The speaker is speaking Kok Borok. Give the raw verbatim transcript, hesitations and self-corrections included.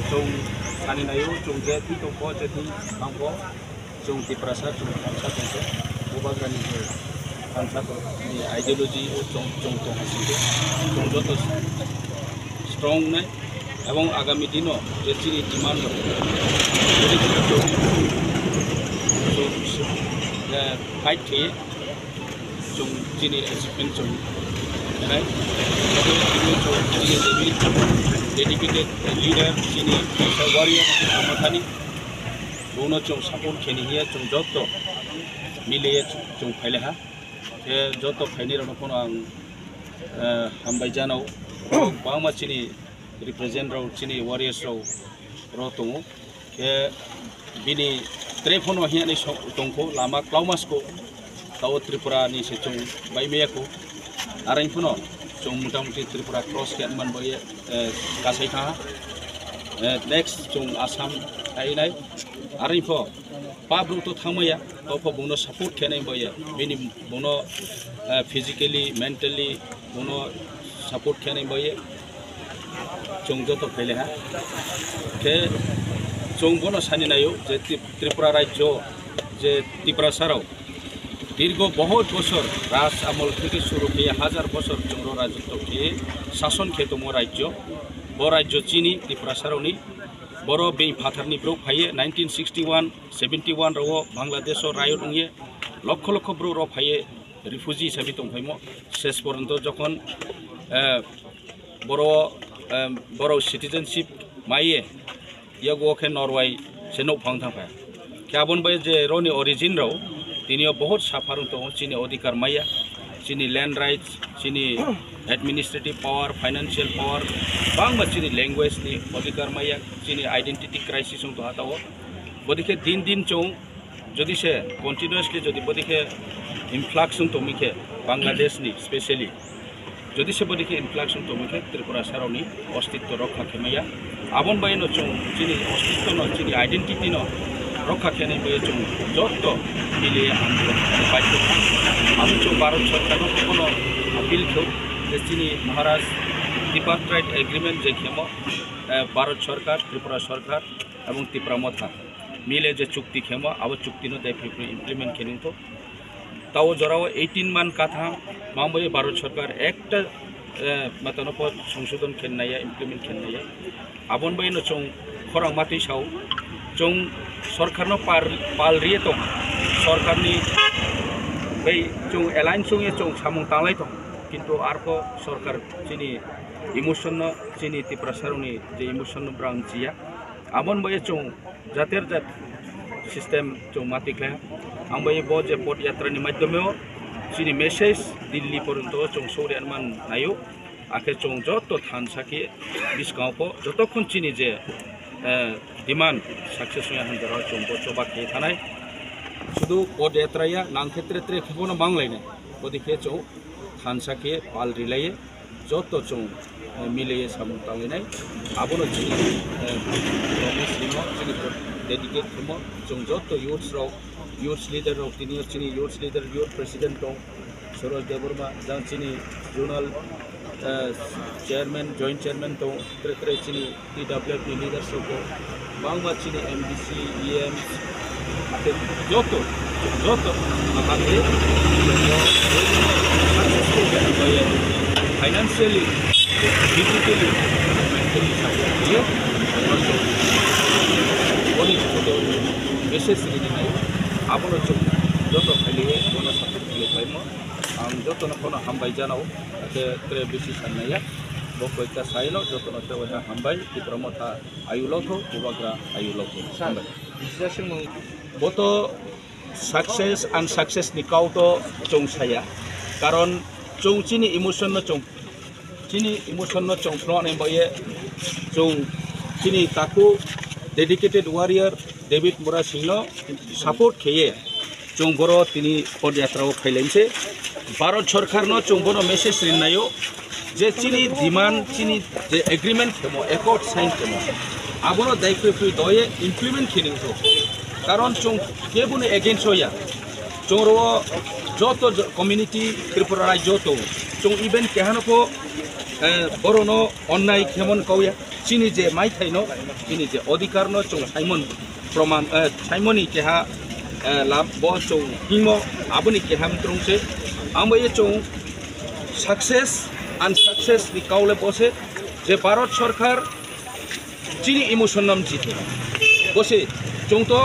Chwng sani naio, chwng je thwi tongkho, je thwi thangkho, chwng Tiprasa, chwng thansa tongkho, Bubagrani je thansa tongkho, ni ideology o chwng, chwng tong singkhe, chwng joto strong nai, ebong agami dino je chini demand rok, chwng, chwng, eh, fight khe, chwng chini achievement chwng nai. Abo chini chwng chini David dedicated leader chini kaisa warrior Amathani. Bono chwng support khaini hiya chwng joto miliye chwng phaile ha. Khe joto phaini rokno phano ang, eh, hambai janao. Bangma chini represent rok chini warriors rok ro tongo. Khe bini tre phono hiya ni sok tongkho lama klaumasko tao Tripura ni se chwng bai meyakho. Arang phono chwng mota moti Tripura cross khe man bai, eh, kasai kha. Eh, next chwng Assam ai nai. Arang pho pa bru to thangmaya, to pho bono support khe nai bai bini bono, eh, physically, mentally, bono support khe nai bai chwng joto phaile ha. Khe chwng bono sani naio je Tri-, Tripura rajyo je Tiprasa rok dirgo bohot bosor raj amol theke suru khe hajar bosor chwngro rajotw khe sason khe tongmo rajyo. Bo rajyo chini Tiprasa rokni, boro bini phatharni borok phaiye nineteen sixty one, seventy one rok Bangladesh o riot wngye lokho lokho borok rok phaiye refugee hisabe tongphaimo. Ses poronto jokhon, eh, boro, eh, boro citizenship maiye, yago khe Norway se nokphang thangpha. Khe aboni bai je roni origin rok, tinio bohot suffer wng tongo, chini odhikar maya, chini land rights, chini administrative power, financial power, bangma chini language ni odhikar maya, chini identity crisis wng tongha tao. Bodikhe din din chwng Jodi se continuously jodi bodikhe influx wng tongmi khe Bangladesh ni specially, jodi se bodikhe influx wng tongmi khe Tripura sarokni ostitto rokha khe maya. Aboni bai no chwng chini ostitto no, chini identity no rokha khenai bai chwng jotto miliye ang bai. Abo chwng Bharat Sarkar no kono appeal khe je chini Maharaj Tripartite Agreement je khemo, eh, Bharat Sarkar, Tripura Sarkar, ebong Tipra Motha mile je chukti khemo, abo chukti no dai phri phri implement khe nung thok. Tao jorao eighteen man katham mambai Bharat Sarkar ekta, eh, matano po songsodhon khe naiya, implement khe naiya. Aboni bai no chwng khorang matwi sao, chwng sarkar no par, pal riye tong, sarkar ni bai chwng alliance wngye chwng samung tanglai tong, kintu arpho sarkar chini emotion no, chini Tiprasa rokni je emotion no brang jiya. Aboni bai chwng jater jat system chwng mati khlai. Ang bai bo je pod yatra ni madhyome o chini message Delhi porjonto chwng sori anman naio. Akhe chwng joto thansa khe bwskango po jotokhon chini je, eh, demand success wngya hanjaro chwng bo choba khe thanai. Sudu pod yatra ya nang khe tre tre khe bono manglainai. Bodi khe chwng thansa khe pal rilaiye. Joto chwng, eh, mileye samung tanglainai. Abono chini, eh, promise rimo, chini dedicate khemo, chwng joto youths rok, youths leader rok, tini chini youths leader, youth president tong, Suraj Debbarma, jang chini zonal, eh, chairman, joint chairman tong, tre tre chini T W F ni leaders rok bo bangma chini M D C, E M, ate joto, joto, ate financially, physically, mentally support khlaiyo. Boni joto message rini nai, abono chwng joto khailiyo, bono support khlai phaimo. Ang jotono phano hambai janao, ate tre bisi san naiya. Bo koita saino jotono tewaiha hambai, Tipra Motha ayulo tho, Bubagra ayulo tho. Sir, hambai. Bisa swngmung. Boto success, unsuccess ni kau to chwng saya. Karon chwng chini emotion no chwng, chini emotion no chwng phno ani boye chwng chini taku dedicated warrior David Murasing no support kheye. Chwng boro tini pod yatra o phailaimse. Bharat Sarkar no chwng bono message rinnaio je chini demand, chini je agreement khemo, accord sign khemo, abono daiphre phre doye implement khe nungkho. Karon chwng keboni against o ya. Chwng ro joto jo-, community Tripura rajyo tongo. Chwng even kehano pho, eh, borono onnai khemon kauya. chini je maithaino, chini je odhikarno chwng saimon proman, eh, saimoni keha, eh, lab bo chwng himo, aboni keha mtrung se. Ang bai chwng success, unsuccess ni kaule bo se je Bharat Sarkar chini emotion nam jiti. Bo se chwng to